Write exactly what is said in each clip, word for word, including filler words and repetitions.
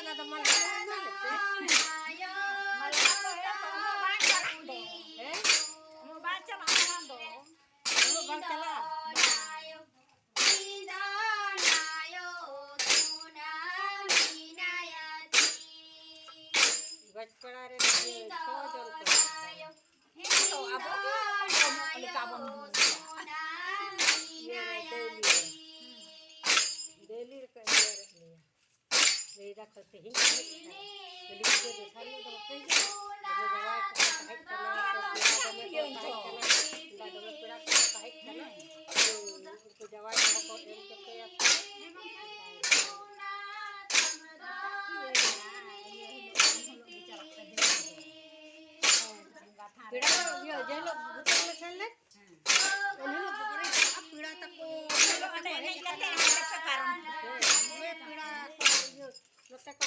ᱚᱱᱟ ᱫᱚ ᱢᱟᱞᱦᱟ ᱫᱚ ᱮᱢᱟ ᱞᱮᱯᱮ᱾ ᱢᱟᱞᱦᱟ ᱫᱚ ᱩᱱᱟᱹᱜ ᱵᱟᱝ ᱪᱟᱞᱟᱜ ᱫᱚ᱾ ᱦᱮᱸ? ᱩᱱᱟᱹᱜ ᱵᱟᱝ ᱪᱟᱞᱟᱜᱼᱟ ᱢᱟᱞᱦᱟ ᱫᱚ᱾ ᱩᱱᱟᱹᱜ ᱵᱟᱝ ᱪᱟᱞᱟᱜᱼᱟ? ᱵᱟᱝ᱾ ᱜᱚᱡᱯᱟᱲᱟ ᱨᱮ ᱪᱷᱚ ᱡᱚᱱ ᱠᱚ ᱦᱮᱡ ᱟᱠᱟᱱᱟ᱾ ᱦᱮᱸ, ᱛᱚ ᱟᱵᱚ ᱜᱮ ᱚᱱᱠᱟ ᱵᱚᱱ ᱤᱭᱟᱹ ᱨᱮ ᱫᱟᱹᱭᱞᱤ ᱨᱮ᱾ ᱫᱟᱹᱭᱞᱤ ᱨᱮᱠᱚ ᱮᱱᱮᱡ ᱞᱮᱭᱟ᱾ ᱞᱟᱹᱭ ᱫᱟᱠᱚ ᱛᱮᱦᱮᱧ ᱠᱚ ᱦᱮᱡ ᱟᱠᱟᱱᱟ᱾ ᱠᱷᱟᱹᱞᱤ ᱜᱤᱫᱽᱨᱟᱹ ᱫᱚᱥᱟᱨ ᱦᱤᱞᱳᱜ ᱫᱚ ᱵᱟᱯᱮ ᱦᱤᱡᱩᱜᱼᱟ? ᱫᱚᱢᱮ ᱡᱟᱶᱟᱭ ᱠᱚᱠᱚ ᱛᱟᱦᱮᱸ ᱠᱟᱱᱟ, ᱯᱮᱲᱟ ᱠᱚᱠᱚ ᱛᱟᱦᱮᱸ ᱠᱟᱱᱟ, ᱫᱚᱢᱮ ᱯᱮᱲᱟ ᱠᱚᱠᱚ ᱛᱟᱦᱮᱸ ᱠᱟᱱᱟ᱾ ᱦᱩᱸ, ᱩᱱᱠᱩ ᱡᱟᱶᱟᱭ ᱠᱚᱦᱚᱸ ᱠᱚ ᱮᱢ ᱠᱮᱠᱚᱭᱟ᱾ ᱯᱮᱲᱟ ᱫᱚ ᱤᱭᱟᱹ, ᱡᱮ ᱦᱤᱞᱳᱜ ᱜᱩᱛᱟᱹᱢ ᱞᱮ ᱥᱮᱱ ᱞᱮᱱ, ᱩᱱ ᱦᱤᱞᱳᱜ ᱫᱚ ᱯᱮᱲᱟ ᱛᱟᱠᱚ, ᱚᱸᱰᱮ ᱮᱱᱮᱡ ᱠᱟᱛᱮ ᱦᱟᱱᱛᱮ ᱯᱮ ᱯᱟᱨᱚᱢ ᱠᱮᱫᱟ᱾ ᱦᱮᱸ, ᱯᱮᱲᱟ ᱠᱚ ᱤᱭᱟᱹ, ᱱᱚᱛᱮ ᱠᱚ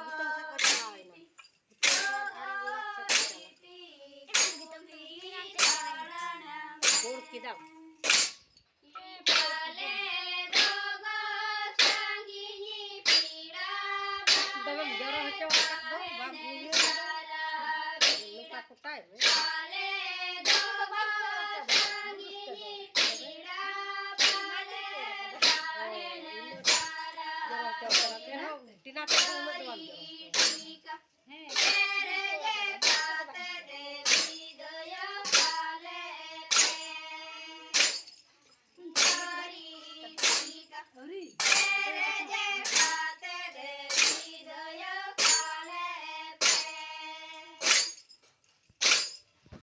ᱜᱩᱛᱟᱹᱢ ᱥᱮᱫ ᱠᱚ ᱪᱟᱞᱟᱣ ᱮᱱᱟ᱾ ᱜᱩᱛᱟᱹᱢ ᱥᱮᱫ ᱟᱨ ᱚᱲᱟᱜ ᱥᱮᱫ ᱠᱚ ᱪᱟᱞᱟᱣ᱾ ᱯᱷᱳᱱ ᱠᱮᱫᱟᱢ᱾ ᱫᱚᱢᱮᱢ ᱡᱚᱨᱚ ᱦᱚᱪᱚ ᱟᱠᱟᱫ ᱫᱚ, ᱵᱟᱢ ᱤᱭᱟᱹ᱾ ᱱᱚᱝᱠᱟ ᱠᱚᱴᱟᱭ ᱢᱮ᱾ ᱦᱳᱭ, ᱤᱱᱟᱹ ᱡᱚᱨᱚ ᱦᱚᱪᱚ ᱟᱠᱟᱫᱟ᱾ ᱮᱱᱦᱚᱸ ᱴᱤᱱᱟ ᱴᱷᱮᱱ ᱫᱚ ᱩᱱᱟᱹᱜ ᱫᱚ ᱵᱟᱢ ᱡᱚᱨᱚ᱾